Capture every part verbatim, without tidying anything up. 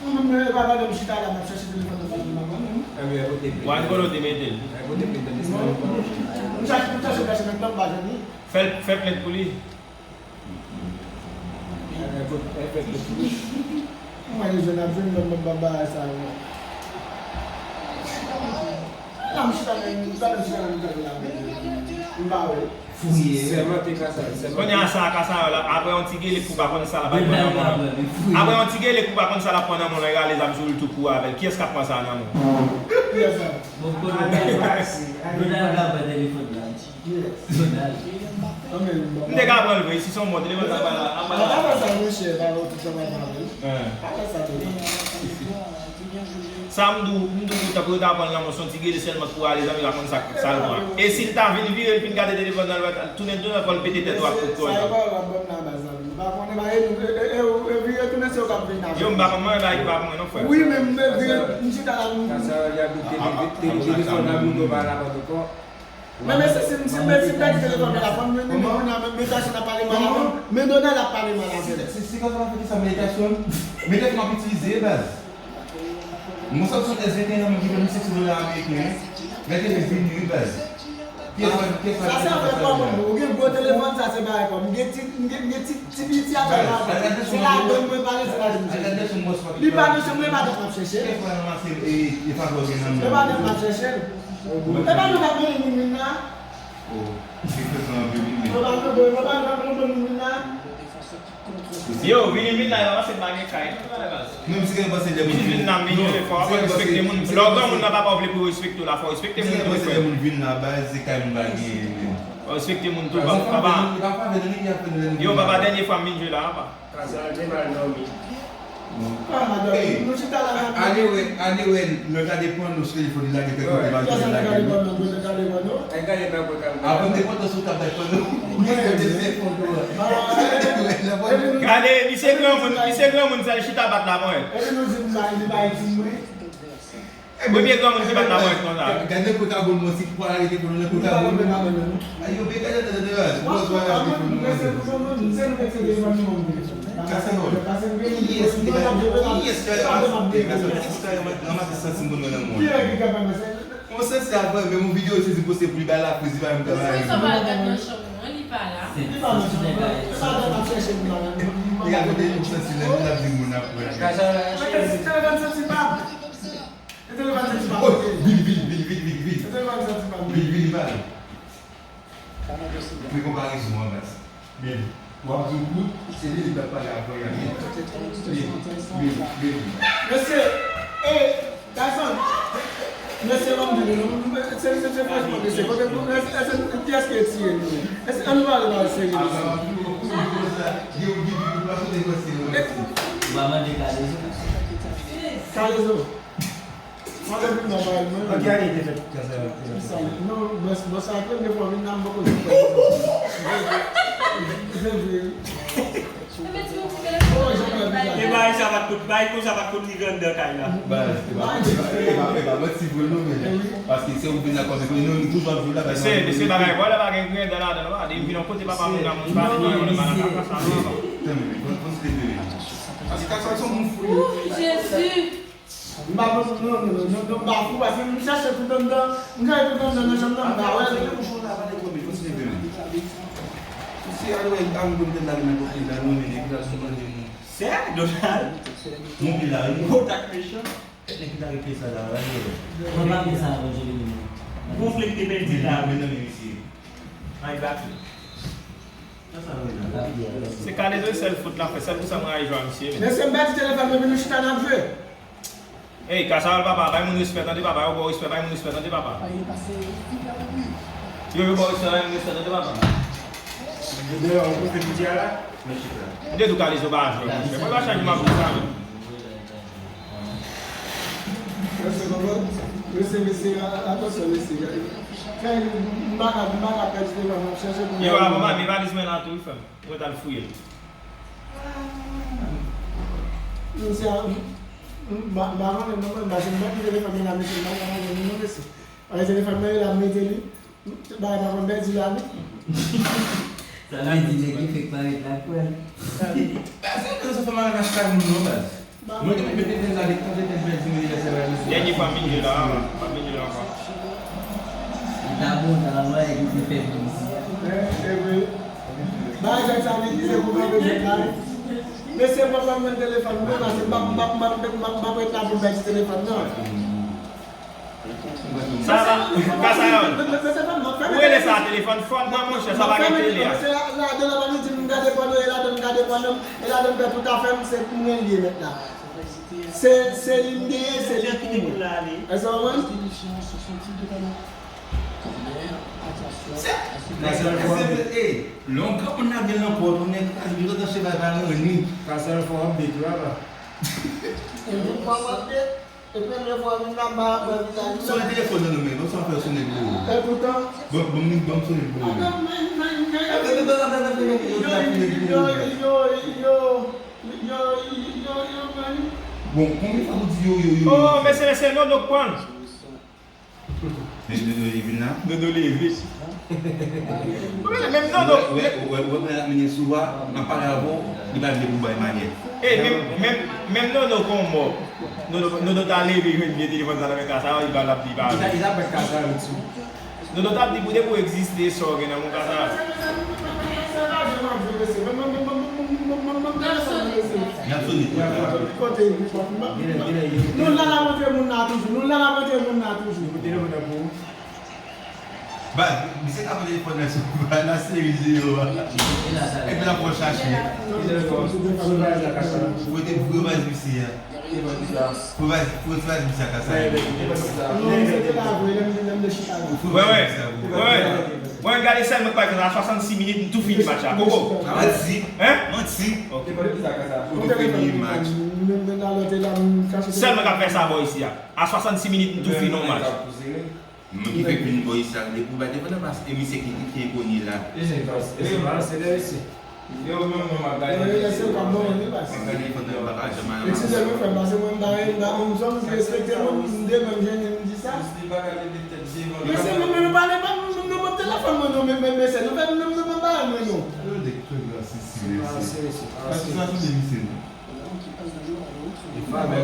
Mwen menm, e pa pandan m chita la, m ap chèche telefòn nan pa jwenn nan mwen menm. Ebyen, kote plent? Wan kote w te mete l? Ebyen, kote plent nan? M chache, m chache, m chache, men m pa jwenn li. Fè l, fè plent pou li. Ebyen, kote, ebyen, fè plent pou li. Mwen, jwenn ap jwenn lòt, lòt bagay sa yo. La, m chita nan, m chita nan, m chita nan, m pa wè. Fouye. Sèlman te ka sa, sèlman. Kounye a sa, ka sa yo la, apre yon ti gele kou pa konn sa la, pa konn nan mwen. Apre yon ti gele kou pa konn sa la pran nan mwen, e rale zam sou li tou kouri avè l. Kiyès k ap pran sa nan mwen? Kiyès sa? Bon, kote Donald la pran telefòn la. Donald. M te ka pran l vre, si se yon bon telefòn sa pran la. Apa sa, monchè, pa wè tout sa pa pran. Pa fè sa tou. Sa m di w, m di w tankou yo ta pran l nan mwen, se yon ti gele sèlman pou ale, zanmi pa konn sa, sa l pran. E si l ta vin vire, l fin gade telefòn nan, l va tounen, tounen, fò l pete tèt ou ak kout kò l. Sa yo pa w ap ban m nan baz, zanmi. M pa konnen, ba, e nou, e, e, e, e, vire tounen, se yo k ap vin avè m. Yo, m pa konn, mwen, ba, e pa pou mwen, non, frè. Wi, men m vire, m chita la, m. Sa, sa, y ap di tele-, tele-, telefòn nan bouton pa la, pa ankò. Men, men, si, si, si, men, si m pèdi telefòn mwen la, fò m jwenn li, men kounye a, men, men Tayson ap pale mal avè m, men Donald ap pale mal avè m. Si, si, si, si, kòman fè ki sa, men Tayson, men Tayson ap itilize, baz. Mwen, Samsung S venteyen an, mwen ki vann li sèt san dola ameriken, wi. Gade li vini, wi, baz. Pyès pa, pyès pa. Sa se afè kòb, ou gen gwo telefòn, sa se bagay kòb. M gen ti, m gen, m gen ti, ti piti a, se ladan mwen pale, se ladan m chèche. Li pa nan chanm mwen, e pa dat m ap chèche. Pyès pa ranmase, e, e pa gwo gen nan men. E pa dat m ap chèche. E pa nou k ap mennen moun vin la? Oh, se fè sa anpil, wi, men. Nou pa nou, nou pa nou, nou pa nou vin la? Yo, vini vin la, e pa paske m pa gen kay, non, baz. Menm si gen pase lè moun vin. Vin vin la, men yo, fò w respekte moun. Lè w granmoun nan, papa w vle pou yo respekte w la, fò w respekte moun tou, frè. Lè moun vin la, baz, se kay moun pa genyen, men. Fò w respekte moun tou, papa. Yo, papa, dènye fwa m vin jwe la, papa. Kazal te mal dòmi. Bon. Kòman, dòmi? Nou chita la nan. Ale wè, ale wè, lè w gade pòno sou telefòn li, lage kèk kote mal dòmi, lage. Avan te kontan sou tab bay pòno. Gade, misye granmoun, misye granmoun, sèl chita bat la, mwen. Epi nou di m bay, li bay ti mwen. Premye granmoun ki bat la mwen konsa. Gade nan kote abonman, si pou pa arete pou nou nan kote abonman. Ay, yo, gade, gade, gade, gade. Ou pa arete pou nou nan. Kasanòl. Kiyès ki te bay, kiyès ki bay, kiyès ki bay ranmase santi moun nan mwen? Mwen santi avan, men yon videyo se di poste pou li bay la, pou li bay yon travay. Sa pa al gad nan chanm non, li pa la. Li pa nan chanm non. Li pa nan chanm. Li ka kote yon santi nan, li ap di moun ap wè. Kasanòl. Mwen te di telefòn santi pa. Oh, vini, vini, vini, Vit, vit, vit. Vit, vit, vit. Fè konparezon an, baz. Men, w ap di w kout, se li li t ap pale avan yè. Li, li, li, li. Mesye, e, Tyson, mesye, ban m di nou, se, se, se franchman, mesye, kote, èske, èske, kiyès ki retire nou? Èske, ann pale nan serye, mesye. Ou pa mande Kalezo? Kalezo. Mwen te vin nan bay mwen. An ki ane te fèt kè sa yo? Non, bòs, bòs sa premye fwa vin la, m poko janm fè. Se vre. E bagay sa pa t konn, bagay konsa pa t konn rive anndan kay la. Baz, e pa, e pa, e pa, e pa manti vre non, men. Paske se ou vin la kòm, nou, nou toujou ap viv la, baz. Mesye, mesye, bagay vòlè pa gen griyen anndan ladan non, depi m vin yon kote papa moun nan, moun pa vin yon nan kaka sa non. Tann, men, bon, bon, se te vre. Paske kaka sa se yon moun fou. Ooh, Jezi! M pa panse, non, non, non, non, non, m pa fou, paske m chache tout anndan, m gaye tout anndan nan chanm nan, m pa wè l. Sè Donald. Mon pil la, wi. Kontak mechan. Nèg ki ta regle sa la, la, wi. Mwen pa gen sa, Angelina. Gon frè ki te pèdi la. Men nan men misye. Ay, bak. Se Kalezo sèl fot l ap fè, sèl pou sa mwen rayi jwe a misye. Mesye, m pèdi telefòn mwen, vin nou chita n ap jwe. Ey, Kasawòl papa, bay moun respè tande papa, yo ba w respè, bay moun respè tande papa. Yo, yo ba w respè, bay moun respè tande papa. Yo deyò, ou kote midi a la? M te di w Kalezo pa jwe, monchè. Mwen pa chak jou m ap di sa, men. Mesye, mesye, atansyon, mesye. Fè, m pa ka, m pa ka pèdi telefòn, m ap chèche pou m. Yo, avan m ale, valiz mwen la tou, wi, frè m. Mwen t al fouye l. Misye a, m, m, m pa, m pa konnen non, mwen, m pa janm pèdi telefòn mwen la, mesye, m pa janm konnen non, mesye. Pale telefòn mwen, l ap mete li. Tout bagay pa konn pèdi la, non. Sa vle di nèg ki fèk parèt la, kwè l. Pèsonn pa fè marinaj kay moun non, baz. Mwen te mete tèt la, te tante tèt bèl di mwen, lè se la, mesye. Dènye fwa m vin jwe la, m ap vin jwe la ankò. Li ta bon, ta wè, li te fè vin isi a. E, e vre. Bagay sa, li se pou kanpe jwèt la, wi. Mesye, pran fè mwen telefòn mwen, paske m p ap, m p ap, m p ap, m p ap, m p ap ret la pou m pèdi telefòn, non. Sa va, Kasawòl. Ou rele sa telefòn fòt nan, monchè, sa pa gen tele a. Mesye, la, la, de la, pa nou di m gade pòno, e ladan m gade pòno, e ladan m fè tout afè m, se pou mwen l ye mèt la. Se, se li m genyen, se li pou mwen. Èske w konprann? Se, se, e, lè yon granmoun ap vin nan kò w, tounen kras, li kontan cheval pa nan ni. Kasawòl fò w ap bet wi, apa. E vin fò w ap bet. E premye fwa w vin la, m pa wè vizaj ou. Sonn telefòn nan non, men, ban m sa fè sonnen pou ou. Epoutan. Ban, ban m, ban m sonnen pou ou. Atann, men, men, men. Yo, yo, yo, yo, yo, yo, yo, yo, men. Bon, konbyen fwa nou di yo, yo, yo, yo? Oh, mesye, mesye, Nono k pran. Men, men, men, li vin la. Nono leve. Menm Nono. Ou wè, ou wè, ou wè, ou wè, mwen ap mennen sou a, m ap pale avè w, li pa vle pou bay manyè. E, menm, menm, menm Nono kon mò. Nono, Nono ta leve, jwenn vye telefòn sa nan men Kasawòl, li pa l ap di pa. Li ta, li ta bat Kasawòl tou. Nono t ap di pou depi w egziste, sa w gen nan moun Kasawòl. Y ap sonnen. Kote, nou la, n ap antre moun nan toujou. Nou la, n ap antre moun nan toujou. Baz, misye ka pran telefòn nan sou la seri zewo a. Epi l ap pran chache. Ou mete vre baz misye a. Fò baz, fò baz misye a ka sa. Non, misye te la vre, lè m, lè m de Chicago. Wè, wè. Wè, wè. Mwen gade sèl mwen k pa jwenn a swasannsis minit, m tou fini match la. Koko. Manti. Hein? Manti. Ok. Ou te fini match. Sèl mwen k ap fè sa bò isi a. A swasannsis minit, m tou fini yon match. Moun ki fèk vin bò isi a, depi w pa te konn paske misye ki, ki enkonyi la. E se pas, e se pas, se de isi. Yo, menm mwen, m ap gade. Yo, yo, se pa bon, li pas. M ap gade fòt nan yo pa ka janm al. Eskize m, frè m, paske mwen, m pa, m pa, m, m respekte moun, m de menm jan, m di sa. Mesye, nou, nou, nou pale pa, nou, nou, nou, nou, telefòn mwen, nou, men, men, mesye, nou fè, nou, nou, nou, nou, pa mwen, nou. Yo, de tout, la, si, si, mesye. Paske sa, se de misye, non. Favè.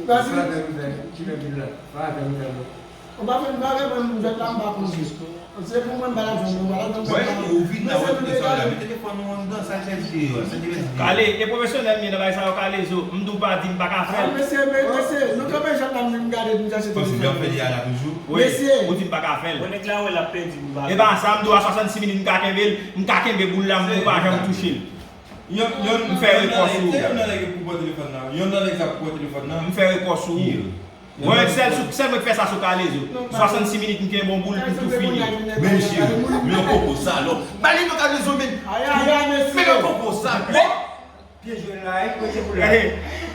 Favè m fè, ki fè pil la. Favè m fè, non. Ou pa fè m favè, mwen, m jwèt la, m pa konn jwe. Se pou mwen, m pa la jwenn nou, m pa la jwenn nou. Mwen, ou vin la, wè tout sa la, men telefòn ou anndan, sa k rès deyò a, sa k rès deyò a. Kale, e pwofesyonèl m ye nan bagay sa yo, Kalezo. M di w pa di m pa ka fè l. Mesye, mesye, nou kanpe jòt la, m gade, m chache telefòn. Paske m ap fè li a la toujou. Wi, ou di m pa ka fè l. Bon, nèg la wè l ap pèdi pou bagay. E pa sa, m di w a swasannsis minit, m ka kenbe l, m ka kenbe boul la, m di w pa janm touche l. Yon, yon, m fè rekò sou ou. Se yon nan nèg pou pran telefòn nan. Yon nan nèg sa pou pran telefòn nan. M fè rekò sou ou. Mwen, sèl sou, sèl mwen k fè sa sou Kalezo. Swasannsis minit, m kenbe yon boul, m tou fini. Men cheri, men yon koko salòp. Ba li non Kalezo, men. Men yon koko salòp. Byen jwe la, wi, kote pou la.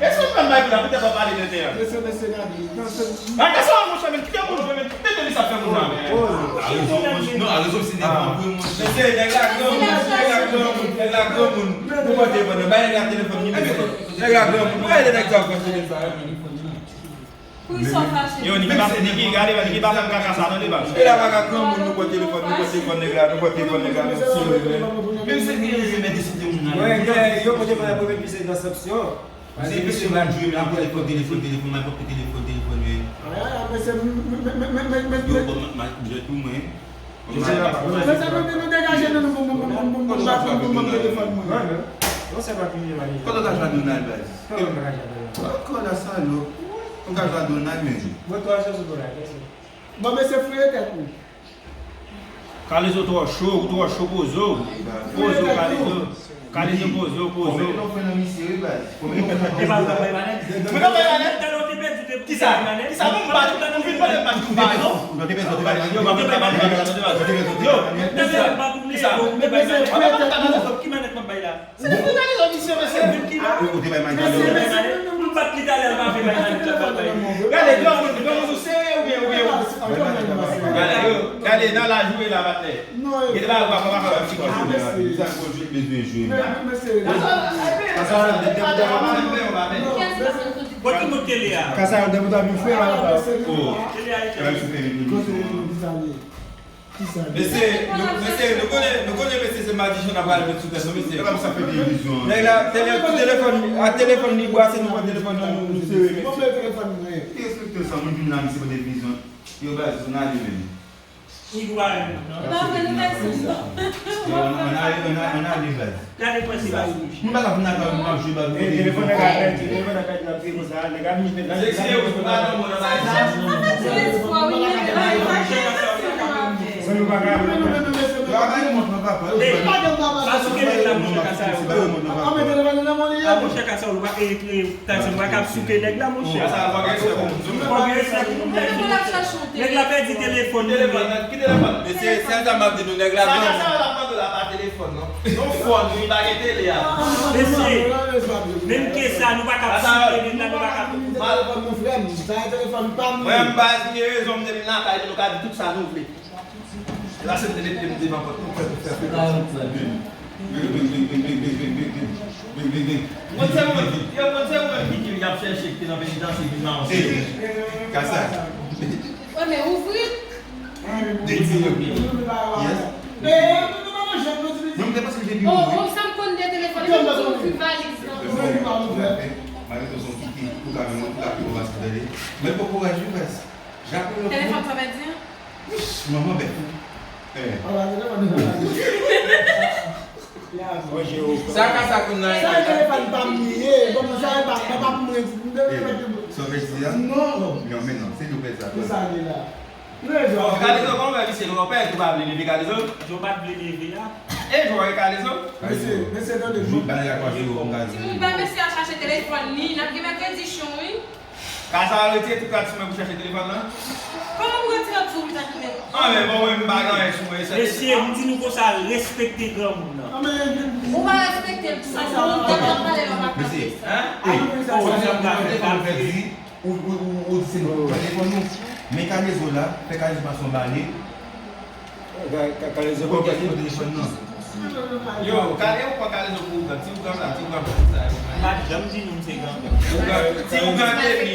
Èske w pran bay pou la, poutèt w ap pale de tè a? Mesye, mesye, gade. A, gade sa, monchè, men, kite moun jwe, men, kite de li sa fè moun la, men. A rezon, monchè, non, a rezon, se devan pou monchè. Mesye, nèg la granmoun, nèg la granmoun, nèg la granmoun. Nou pote telefòn nan, bay nèg la telefòn, nou pote. Nèg la granmoun, nou rele nèg sa, pran telefòn sa. Pou li sò fache. Yo, Niki pa, Niki, gade, Niki pa fè m kaka sa, tande, baz. E la pa ka granmoun, nou pran telefòn, nou pran telefòn nèg la, nou pran telefòn nèg la, men silvouplè. Men se ki rezon men deside moun nan. Wè, yo pote telefòn la pou mete misye nan sanksyon. Se mesye m ap jwe, m ap telefòn, telefòn, telefòn, m ap telefòn, telefòn, men. Yo, bon, m ap jwe pou mwen. Mezanmi, nou degaje nou, nou, nou, nou, nou, nou, nou, nou, nou, telefòn mwen. Kote w ka jwenn Donald, baz? Kote w ka jwenn Donald? Ankò la, salòp. Ou ka jwenn Donald, men. Bon, mesye, fouye tèt ou. Kalezo twò cho, ou twò cho, poze w. Poze w, Kalezo. Kalezo, poze w, poze w. Konbyen nou fè nan misye, wi, baz? Konbyen nou fè nan misye? Mwen pa bay manèt. Mwen pa bay manèt. Talè w te pèdi, w te bay manèt. Kisa? Kisa? Bon, m pa, m vin mande m pa di tou bagay, non? Ou te pèdi, ou te bay manèt. Yo, m pa bay manèt. Yo, kisa? Kisa? Ki manèt m ap bay la? Se pou Kalezo misye, mesye. Ou te bay manèt. Ou te bay manèt. M bat li talè, l pa vle bay manèt, l pa bay. Gade, granmoun, granmoun, ou serye oubyen, oubyen, ou Gade, yo, gade, nan laj ou ye la, patnè. Gen de bagay ou pa, pa, pa, pa, pa, pa. Sa gwo jwe bezwen jwe. Bon, ki bout tele a? Kasa yo depi w ta vin fè la. Oh. Tele a, tele a. Mesye, nou, mesye, nou konnen, nou konnen mesye se madichon n ap pral met sou tèt nou, mesye. E pa pou sa fè televizyon. Nèg la, tele-, telefòn, a telefòn li bwase, nou pran telefòn nan, nou, nou sere, mesye. Ki respekte sa, moun vin la, misye pran televizyon. Yo, baz, nou ale menm. Li gwa menm, non? Non, men nou mèsi, non. Ann ale, ann ale, ann ale, baz. Gade kòman se baz. Nou pa ka vin la, nou ap jwe baz. Telefòn nan ka pèdi, telefòn nan pèdi, n ap jwe konsa, nèg la vin jwenn. Se, se, yo, pa nan mwen nan bagay sa. Sa pa ti lespwa, wi, men bagay sa. Sa nou pa ka. Yo pa gen mont nan papa. Yo pa gen papa. Pa souke nèg la, monchè, ka sa yo. A, monchè, ka sa yo, pa, e, e, Tyson, pa ka souke nèg la, monchè. Fò gen respè pou moun. Nèg la pèdi telefòn li. Telefòn, ki telefòn? Mesye, sèl sa m ap di nou, nèg la granmoun. Sa, sa, sa, la pa de la pa telefòn, non. Non, fòn, wi, pa gen tele a. Mesye, menm ke sa, nou pa ka souke nèg la, nou pa ka. Telefòn nou, frè m, sa e telefòn pa m. Mwen, m pa di rezon, m te vin lakay nou, nou ka di tout sa nou vle. E la, se m te mete m devan pòt, nou fè, fè, fè. Mwen se mwen, yo, mwen se mwen ki, ki y ap chèche ki te nan penitansye vin nan yon seri. Kasa. Wè, men ouvri. Yes. Mwen, m te panse ke se pi bon, wi. Oh, oh, sa m konn de telefòn, se pou ouvri valiz nan. Malgre se yon fi ki, pou ka, mwen, pou ka, pi bon pase tande. Mwen, bon kouraj, wi, baz. Telefòn sa pèdi an? Manman bèt. Eh. Sa ka sa konn nan. Sa e telefòn pa m li ye. Bon, sa e pa, pa, pa pou mwen di. Eh, sa w vle di a? Non. Non, men non, se nou pèdi sa. Ki sa li la? Kalezo, kòman w fè misye lòpè, ou pa vle leve Kalezo? Yo pa t vle leve a. E jwè Kalezo? Mesye, mesye, tande. Jouk bagay a kwaze yo, m ka di. Timoun, ba mesye a chache telefòn li, n ap gen mèkredi chon, wi. Kasa retire tout rad sou mwen pou chache telefòn nan. Kòman pou retire tout rad sou mwen? Ah, men bon, mwen, m pa gen anyen sou mwen, se. Mesye, m di nou konsa, respekte granmoun nan. Ou pa respekte l tou. Moun te ap pale lè w pa ka fè sa. Hein? Ey, ou di se nou pèdi, ou, ou, ou, ou di se nou pran telefòn nou. Men Kalezo la, fè Kalezo pase yon bale. Ka-, ka-, Kalezo pou kèk telefòn nan. Yo, Kale, ou pran Kalezo pou ougan. Ti ougan la, ti ougan pou sa yo. M pa janm di nou m se gang. Ti ougan, ti ougan te li.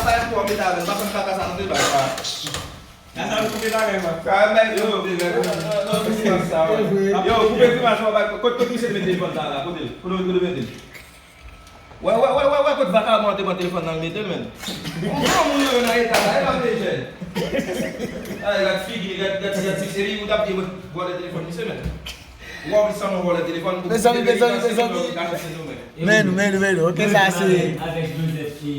pa bay ankò, mete avè l. Pa fè m kaka sa, non, se bay sa. Nan sa, koupe bagay, man. Sa bay yo, yo, yo, yo, yo, yo, yo, yo, yo, koupe grimas, yo, bay, kote, kote misye mete telefòn sa la, kote l? Kote, kote mete l? Wè, wè, wè, wè, wè, kote vakabon an te pran telefòn nan, l mete l, menn. Yon granmoun yo nan eta la, e pa vle jèn. Ay, gad figi, gad, gad, gad ti seri, ou t ap di, vòlè telefòn misye, menn. Mezanmi, mezanmi, mezanmi. Men nou, men nou, men nou. Ok, sa se. Avèk Joseph e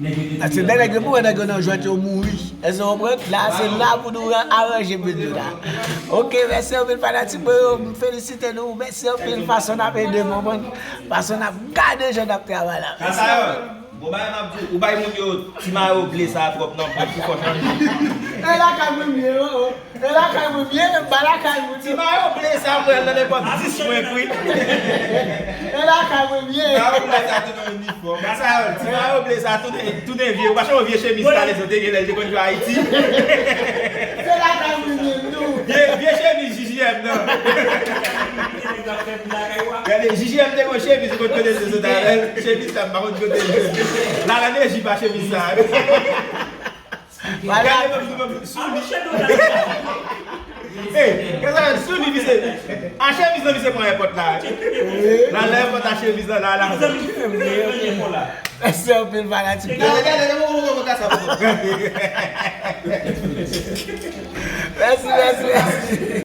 nèg yo te. Paske de nèg yo pou wè nèg yo nan jwèt yo mouri. Èske w konprann? La, se la pou nou aranje bit nou la. Ok, mèsi anpil fanatik mwen yo. M felisite nou. Mèsi anpil fason n ap ede m, konprann? Fason n ap gade jan n ap travay la. Mèsi anpil. Bon, bagay m ap di w, ou bay moun yo ti mayo ble sa twòp nan bouch ou fò chanje. E lakay mwen m ye, oh, oh. E lakay mwen m ye, m pa lakay moun yo. Ti mayo ble sa mwen nan nenpòt dis mwen kwi. E lakay mwen m ye. Mayo ble sa tounen inifòm. Sa, ti mayo ble sa tounen, tounen vye. Ou pa chonje vye chemiz Kalezo te gen lè l te konn jwe Ayiti. Se lakay mwen m ye, m di w. Vye, vye chemiz J J M nan. Gade, J J M te gon chemiz, ou konn kote se sot avè l. Chemiz sa, m pa konn kote l jwenn. Lalane J pa chemiz sa. Gade, menm, menm, sou li. Hey, gade sa, sou li, misye. A chemiz nan, misye pran èpòt la. Lalane èpòt a chemiz la, la, la. Mèsi anpil, fanatik. Gade, gade, gade, gade, gade, gade sa. Mèsi, mèsi, mèsi.